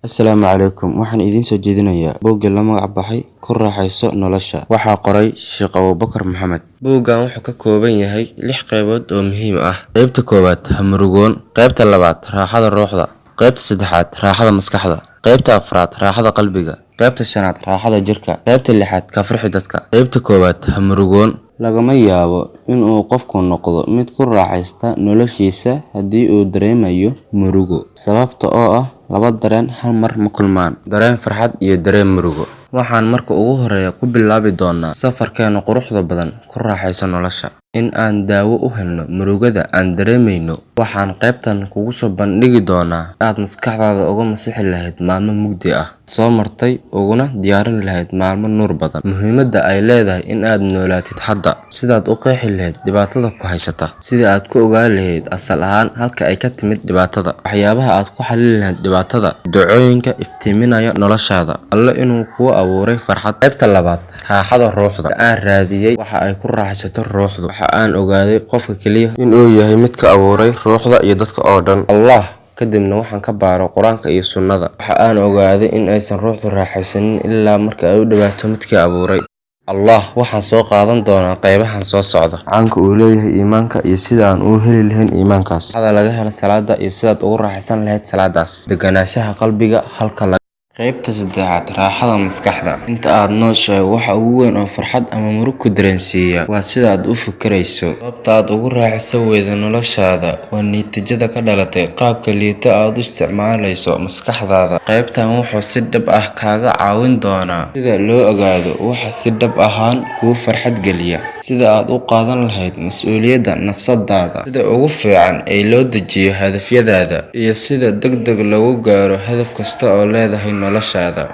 Asalaamu calaykum. Waxaan idiin soo jeedinayaa buugga la magac baxay Ku Raaxayso Nolosha. Waxaa qoray Sheekh Abuubakar Maxamed. Buuggan wuxuu ka kooban yahay lix qaybood oo muhiim ah. Qaybta koowaad, ha murugoon. Qaybta labaad, raaxada ruuxda. Qaybta saddexaad, raaxada maskaxda. Qaybta afraad, raaxada qalbiga. Qaybta shanaad, raaxada jirka. Qaybta lixaad, ka farxi dadka. Qaybta koowaad, ha murugoon. Lagama yaabo in uu qofku noqdo mid ku raaxaysta noloshiisa haddii uu dareemayo murugo, sababta oo ah laba dareen hal mar ma kulmaan: dareen farxad iyo dareen murugo. Waxaan marka ugu horreeya ku bilaabi doonaa safarkeena quruxda badan Ku Raaxayso Nolosha. In aan daawo u helno murugada aan dareemayno, waxaan qaybtan kugu soo bandhigi doonaa aad maskaxdaada uga masixi lahayd maalmo mugdi ah soo martay uguna diyaarin lahayd maalmo nuur badan. Muhiimadda ay leedahay in aad noolaatid hadda, sidaad u qeexi lahayd dhibaatada ku haysata, sida aad ku ogaan lahayd asal ahaan halka ay ka timid dhibaatada, waxyaabaha aad ku xallin lahayd dhibaatada, ducooyinka iftiiminaya noloshaada, Alle inuu kuu abuuray farxad. Qaybta labaad, raaxada ruuxda. Aan raadiyay waxa ay ku raaxaysato ruuxdu. Waxa aan ogaaday qofka kaliya in uu yahay midka abuuray ruuxda iyo dadka oo dhan, Allah. Kadibna waxaan ka baaro Quraanka iyo Sunnada. Waxa aan ogaaday in aysan ruuxdu raaxaysanin ilaa marka ay u dhawaato midkii abuuray, Allah. Waxaan soo qaadan doonaa qaybahan soo socda: Macaanka uu leeyahay iimaanka iyo sida aan u heli lahayn iimaankaas, raaxada laga helo salaada iyo sidaad ugu raaxaysan lahayd salaadaas, deganaanshaha qalbiga halka laga. Qaybta saddexaad, raaxada maskaxda. Inta aad nooshahay, waxa ugu weyn oo farxad ama murug ku dareensiiya waa sida aad u fikirayso. Sababta aad ugu raaxaysan weydo noloshaada waa natiijada ka dhalatay qaabka liita aad u isticmaalayso maskaxdaada. Qaybtan wuxuu si dhab ah kaaga caawin doonaa sida loo ogaado waxa si dhab ahaan kuu farxad geliya, sida aad u qaadan lahayd mas'uuliyadda nafsadaada, sida ugu fiican ee loo dejiyo hadafyadaada, iyo sida degdeg loogu gaaro hadaf kasta oo leedahay noloshaada.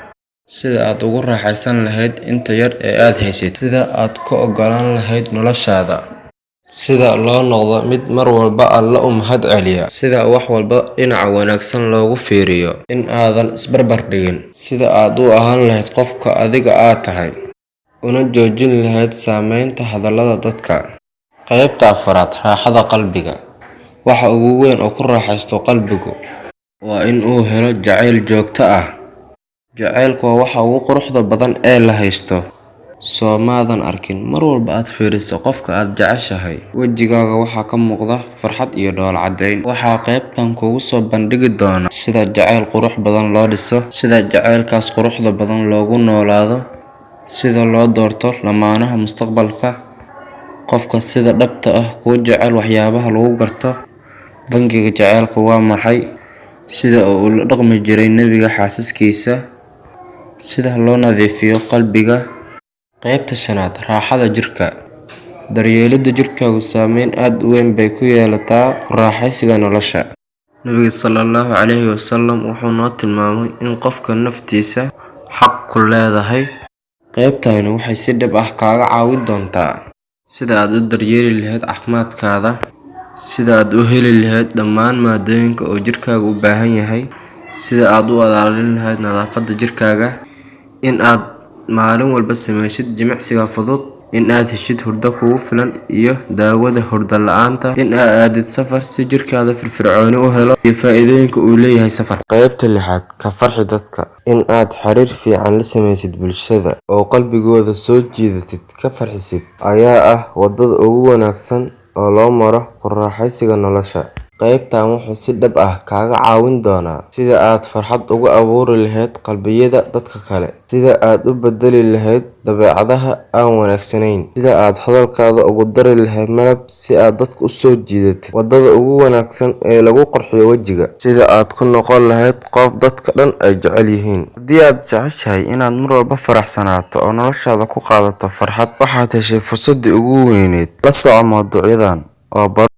Sida aad ugu raaxaysan lahayd inta yar ee aad haysatid, sida aad ku ogolaan lahayd noloshaada, sida loo noqdo mid mar walba Alle u mahadceliya, sida wax walba dhinaca wanaagsan loogu fiiriyo, in aadan isbarbar dhigin, sida aad u ahaan lahayd qofka adiga aad tahay, una joojin lahayd saameynta hadallada dadka. Qaybta afraad, raaxada qalbiga. Waxa ugu weyn oo ku raaxaysto qalbigu waa in uu helo jacayl joogto ah. Jacaylku waa waxa ugu quruxda badan ee la haysto. Soo maadan arkin mar walba aad fiiriso qofka aad jeceshahay, wejigaaga waxaa ka muuqda farxad iyo dhoolla caddayn? Waxaa qaybtan kugu soo bandhigi doonaa sida jacayl qurux badan loo dhiso, sida jacaylkaas quruxda badan loogu noolaado, sida loo doorto lamaanaha mustaqbalka, qofka sida dhabta ah kuu jecel waxyaabaha lagu garto, bangiga jacaylka waa maxay, sida uu ula dhaqmi jiray Nebiga xaasaskiisa, sida loo nadiifiyo qalbiga. Qaybta shanaad, raaxada jirka. Daryeelidda jirkaagu saameyn aad u weyn bay ku yeelataa ku raaxaysiga nolosha. Nabiga sallallahu calayhi wasallam wuxuu noo tilmaamay in qofka naftiisa xaq ku leedahay. Qaybtani waxay si dhab ah kaaga caawin doontaa sida aad u daryeeli lahayd caafimaadkaada, sida aad u heli lahayd dhammaan maaddooyinka uu jirkaagu u baahan yahay, sida aad u ilaalin lahayd nadaafadda jirkaaga, in aad maalin walba sameysid jimicsiga fudud, in aad heshid hurdo kugu filan iyo daawada hurdo la'aanta, in aad aadid safar si jirkaada firfircooni u helo, iyo faa'iidooyinka uu leeyahay safar. Qaybta lixaad, ka farxi dadka. In aad xiriir fiican la sameysid bulshada oo qalbigooda soo jiidatid, ka farxisid, ayaa ah wadada ugu wanaagsan oo loo maro ku raaxaysiga nolosha. Qaybtan wuxuu si dhab ah kaaga caawin doonaa sida aad farxad ugu abuuri lahayd qalbiyada dadka kale, sida aad u beddeli lahayd dabeecadaha aan wanaagsanayn, sida aad hadalkaada ugu dari lahayd malab si aad dadka u soo jiidatid, wadada ugu wanaagsan ee lagu qurxiyo wajiga, sida aad ku noqon lahayd qof dadka dhan ay jecel yihiin. Haddii aad jeceshahay inaad mar walba faraxsanaato oo noloshaada ku qaadato farxad, waxaad heshay fursaddii ugu weynayd. La soco mawduucyadan oo baro.